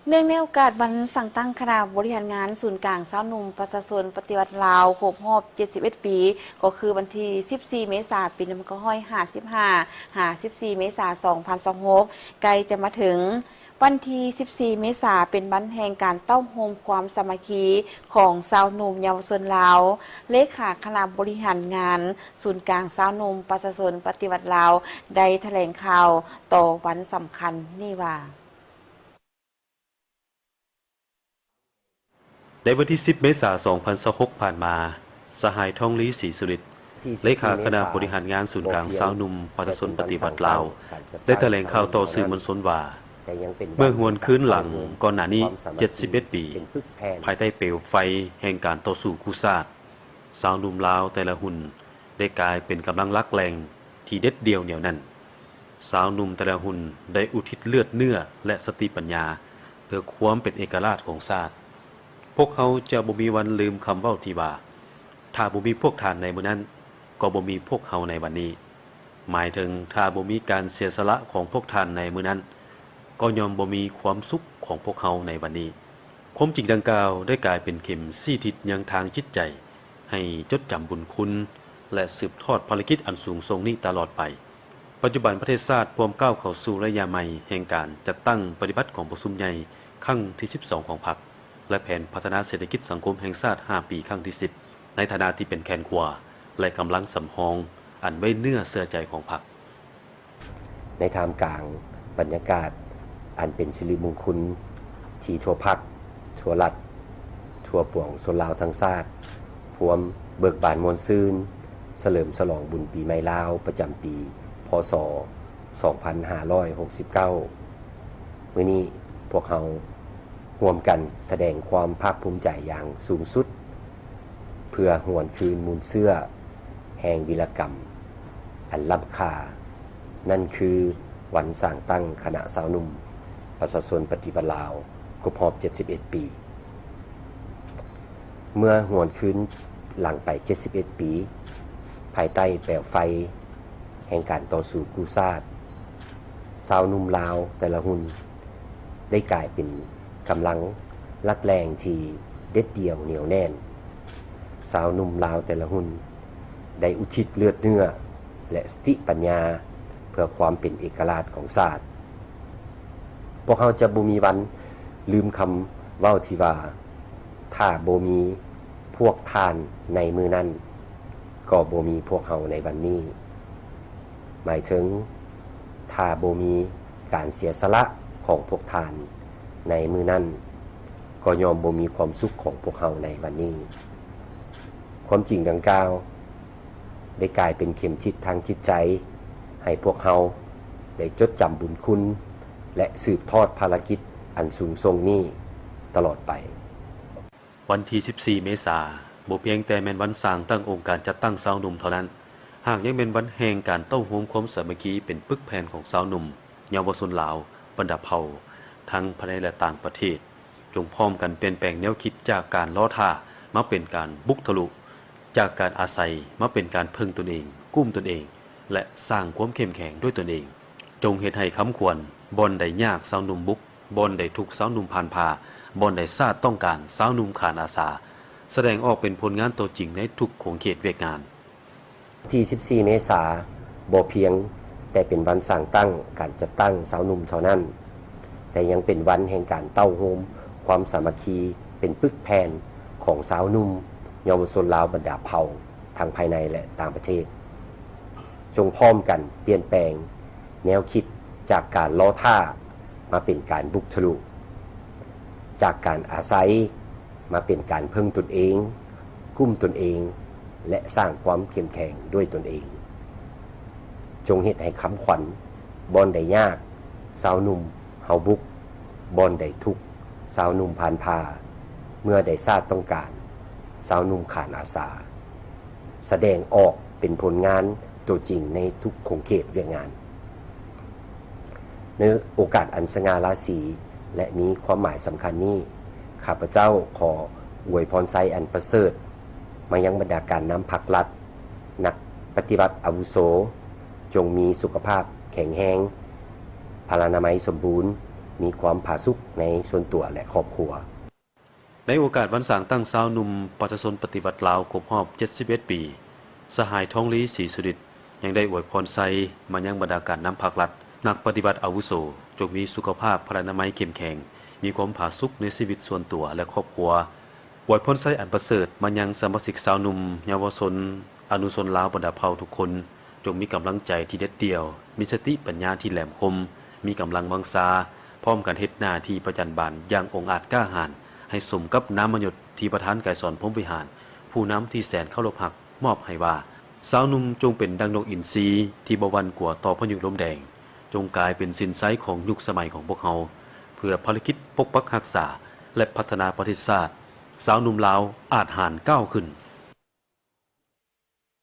ເນື່ອງໃນໂອກາດວັນສ້າງຕັ້ງຄະນະບໍລິຫານງານສູນກາງຊາວໜຸ່ມປະຊາຊົນປະຕິວັດລາວ ຄົບຮອບເຈັດສິບເອັດປີ ກໍຄືວັນທີສິບສີ່ເມສາ ປີໜຶ່ງພັນເກົ້າຮ້ອຍຫ້າສິບຫ້າ ຫາ ສິບສີ່ເມສາ ສອງພັນຊາວຫົກ ໃກ້ຈະມາເຖິງ. ວັນທີສິບສີ່ເມສາ ເປັນວັນແຫ່ງການເຕົ້າໂຮມຄວາມສາມັກຄີຂອງຊາວໜຸ່ມເຍົາວະຊົນລາວ. ເລຂາຄະນະບໍລິຫານງານສູນກາງຊາວໜຸ່ມປະຊາຊົນປະຕິວັດລາວ ໄດ້ຖະແຫຼງຂ່າວຕໍ່ວັນສຳຄັນນີ້ວ່າ. ໃນວັນທີສິບເມສາ ສອງພັນຊາວຫົກ ຜ່ານມາ, ສະຫາຍ ທອງລີ ສີສຸລິດ ເລຂາຄະນະບໍລິຫານງານສູນກາງຊາວໜຸ່ມປະຊາຊົນປະຕິວັດລາວ ໄດ້ຖະແຫຼງຂ່າວຕໍ່ສື່ມວນຊົນວ່າ, ເມື່ອຫວນຄືນຫຼັງກ່ອນໜ້ານີ້ເຈັດສິບເອັດປີ, ພາຍໃຕ້ເປວໄຟແຫ່ງການຕໍ່ສູ້ກູ້ຊາດ, ຊາວໜຸ່ມລາວແຕ່ລະຮຸ່ນ ໄດ້ກາຍເປັນກຳລັງຫຼັກແຫຼ່ງທີ່ເດັດດ່ຽວໜຽວແໜ້ນ. ຊາວໜຸ່ມແຕ່ລະຮຸ່ນໄດ້ອຸທິດເລືອດເນື້ອ ແລະ ສະຕິປັນຍາ ເພື່ອຄວາມເປັນເອກະລາດຂອງຊາດ. ພວກເຮົາຈະບໍ່ມີວັນລືມຄຳເວົ້າທີ່ວ່າ, ຖ້າບໍ່ມີພວກທ່ານໃນມື້ນັ້ນ, ກໍບໍ່ມີພວກເຮົາໃນວັນນີ້. ໝາຍເຖິງ, ຖ້າບໍ່ມີການເສຍສະຫຼະຂອງພວກທ່ານໃນມື້ນັ້ນ, ກໍຍ່ອມບໍ່ມີຄວາມສຸກຂອງພວກເຮົາໃນວັນນີ້. ຄວາມຈິງດັ່ງກ່າວໄດ້ກາຍເປັນເຂັມຊີ້ທິດຍັງທາງຈິດໃຈ ໃຫ້ຈົດຈຳບຸນຄຸນ ແລະ ສືບທອດພາລະກິດອັນສູງສົ່ງນີ້ຕະຫຼອດໄປ. ປັດຈຸບັນປະເທດຊາດພວມກ້າວເຂົ້າສູ່ໄລຍະໃໝ່ແຫ່ງການຈັດຕັ້ງປະຕິບັດກອງປະຊຸມໃຫຍ່ຄັ້ງທີສິບສອງຂອງພັກ ແລະ ແຜນພັດທະນາເສດຖະກິດສັງຄົມແຫ່ງຊາດຫ້າປີຄັ້ງທີສິບ ໃນຖານະທີ່ເປັນແຂນຂວາ ແລະ ກຳລັງສຳຮອງອັນໄວ້ເນື້ອເຊື່ອໃຈຂອງພັກ. ໃນທ່າມກາງບັນຍາກາດອັນເປັນສິລິມຸງຄຸນ ທີ່ທົ່ວພັກ, ທົ່ວລັດ, ທົ່ວປວງຊົນລາວທັງຊາດ ພວມເບີກບານມ່ວນຊື່ນ ສະເຫຼີມສະຫຼອງບຸນປີໃໝ່ລາວປະຈຳປີ ພ.ສ. ສອງພັນຫ້າຮ້ອຍຫົກສິບເກົ້າ. ມື້ນີ້ພວກເຮົາຮ່ວມກັນສະແດງຄວາມພາກພູມໃຈຢ່າງສູງສຸດ ເພື່ອຫວນຄືນມູນເຊື້ອແຫ່ງວີລະກຳອັນລ້ຳຄ່າ, ນັ້ນຄືວັນສ້າງຕັ້ງຄະນະຊາວໜຸ່ມປະຊາຊົນປະຕິວັດລາວ ຄົບຮອບເຈັດສິບເອັດປີ. ເມື່ອຫວນຄືນຫຼັງໄປເຈັດສິບເອັດປີ, ພາຍໃຕ້ແປວໄຟແຫ່ງການຕໍ່ສູ້ກູ້ຊາດ, ຊາວໜຸ່ມລາວແຕ່ລະຮຸ່ນໄດ້ກາຍເປັນກຳລັງຫຼັກແຫຼ່ງທີ່ເດັດດ່ຽວໜຽວແໜ້ນ. ຊາວໜຸ່ມລາວແຕ່ລະຮຸ່ນໄດ້ອຸທິດເລືອດເນື້ອ ແລະ ສະຕິປັນຍາເພື່ອຄວາມເປັນເອກະລາດຂອງຊາດ. ພວກເຮົາຈະບໍ່ມີວັນລືມຄຳເວົ້າທີ່ວ່າ, ຖ້າບໍ່ມີພວກທ່ານໃນມື້ນັ້ນ, ກໍບໍ່ມີພວກເຮົາໃນວັນນີ້. ໝາຍເຖິງ, ຖ້າບໍ່ມີການເສຍສະຫຼະຂອງພວກທ່ານໃນມື້ນັ້ນ, ກໍຍ່ອມບໍ່ມີຄວາມສຸກຂອງພວກເຮົາໃນວັນນີ້. ຄວາມຈິງດັ່ງກ່າວ ໄດ້ກາຍເປັນເຂັມທິດທາງຈິດໃຈ ໃຫ້ພວກເຮົາໄດ້ຈົດຈຳບຸນຄຸນ ແລະ ສືບທອດພາລະກິດອັນສູງສົ່ງນີ້ຕະຫຼອດໄປ. ວັນທີສິບສີ່ເມສາ ບໍ່ພຽງແຕ່ແມ່ນວັນສ້າງຕັ້ງອົງການຈັດຕັ້ງຊາວໜຸ່ມເທົ່ານັ້ນ, ຫາກຍັງແມ່ນວັນແຫ່ງການເຕົ້າໂຮມຄວາມສາມັກຄີເປັນປຶກແຜ່ນຂອງຊາວໜຸ່ມເຍົາວະຊົນລາວບັນດາເຜົ່າ ທັງພາຍໃນ ແລະ ຕ່າງປະເທດ. ຈົ່ງພ້ອມກັນປ່ຽນແປງແນວຄິດຈາກການລໍຖ້າມາເປັນການບຸກທະລຸ, ຈາກການອາໄສມາເປັນການເພິ່ງຕົນເອງ, ກຸ້ມຕົນເອງ ແລະ ສ້າງຄວາມເຂັ້ມແຂງດ້ວຍຕົນເອງ. ຈົ່ງເຮັດໃຫ້ຄຳຂວັນ, ບ່ອນໃດຍາກຊາວໜຸ່ມບຸກ, ບ່ອນໃດທຸກຊາວໜຸ່ມຜ່ານຜ່າ, ບ່ອນໃດຊາດຕ້ອງການຊາວໜຸ່ມຂານອາສາ, ສະແດງອອກເປັນຜົນງານໂຕຈິງໃນທຸກຂົງເຂດວຽກງານ. ວັນທີສິບສີ່ເມສາ ບໍ່ພຽງແຕ່ເປັນວັນສ້າງຕັ້ງການຈັດຕັ້ງຊາວໜຸ່ມເທົ່ານັ້ນ, ແຕ່ຍັງເປັນວັນແຫ່ງການເຕົ້າໂຮມຄວາມສາມັກຄີເປັນປຶກແຜ່ນຂອງຊາວໜຸ່ມເຍົາວະຊົນລາວບັນດາເຜົ່າ ທັງພາຍໃນ ແລະ ຕ່າງປະເທດ. ຈົ່ງພ້ອມກັນປ່ຽນແປງແນວຄິດຈາກການລໍຖ້າມາເປັນການບຸກທະລຸ, ຈາກການອາໄສ ມາເປັນການເພິ່ງຕົນເອງ, ກຸ້ມຕົນເອງ ແລະ ສ້າງຄວາມເຂັ້ມແຂງດ້ວຍຕົນເອງ. ຈົ່ງເຮັດໃຫ້ຄຳຂວັນ, ບ່ອນໃດຍາກ, ຊາວໜຸ່ມເຮົາບຸກ, ບ່ອນໃດທຸກ, ຊາວໜຸ່ມຜ່ານຜ່າ, ເມື່ອໃດຊາດຕ້ອງການ, ຊາວໜຸ່ມຂານອາສາ, ສະແດງອອກເປັນຜົນງານໂຕຈິງໃນທຸກຂົງເຂດວຽກງານ. ໃນໂອກາດອັນສະຫງ່າລາສີ ແລະ ມີຄວາມໝາຍສຳຄັນນີ້, ຂ້າພະເຈົ້າຂໍອວຍພອນໄຊອັນປະເສີດມາຍັງບັນດາການນຳພັກລັດ, ນັກປະຕິວັດອາວຸໂສ, ຈົ່ງມີສຸຂະພາບແຂງແຮງ, ພະລານາໄມສົມບູນ, ມີຄວາມຜາສຸກໃນສ່ວນຕົວ ແລະ ຄອບຄົວ. ໃນໂອກາດວັນສ້າງຕັ້ງຊາວໜຸ່ມປະຊາຊົນປະຕິວັດລາວຄົບຮອບເຈັດສິບເອັດປີ, ສະຫາຍ ທອງລີ ສີສຸລິດ ຍັງໄດ້ອວຍພອນໄຊມາຍັງບັນດາການນຳພັກລັດ, ນັກປະຕິວັດອາວຸໂສ, ຈົ່ງມີສຸຂະພາບພະລານາໄມເຂັ້ມແຂງ, ມີຄວາມຜາສຸກໃນຊີວິດສ່ວນຕົວ ແລະ ຄອບຄົວ. ອວຍພອນໄຊອັນປະເສີດມາຍັງສະມາຊິກຊາວໜຸ່ມ, ເຍົາວະຊົນ, ອະນຸຊົນລາວບັນດາເຜົ່າທຸກຄົນ, ຈົ່ງມີກຳລັງໃຈທີ່ເດັດດ່ຽວ, ມີສະຕິປັນຍາທີ່ແຫຼມຄົມ, ມີກຳລັງວັງຊາ, ພ້ອມກັນເຮັດໜ້າທີ່ປະຈັນບານຢ່າງອົງອາດກ້າຫານ, ໃຫ້ສົມກັບນາມມະຍົດທີ່ປະທານໄກສອນ ພົມວິຫານ, ຜູ້ນຳທີ່ແສນເຄົາລົບຮັກ ມອບໃຫ້ວ່າ, ຊາວໜຸ່ມຈົ່ງເປັນດັ່ງນົກອິນຊີທີ່ບໍ່ຫວັ່ນກົວຕໍ່ພາຍຸລົມແດງ, ຈົ່ງກາຍເປັນສິນໄຊຂອງຍຸກສະໄໝຂອງພວກເຮົາ, ເພື່ອພາລະກິດປົກປັກຮັກສາ ແລະ ພັດທະນາປະເທດຊາດ, ຊາວໜຸ່ມລາວອາດຫານກ້າວຂຶ້ນ.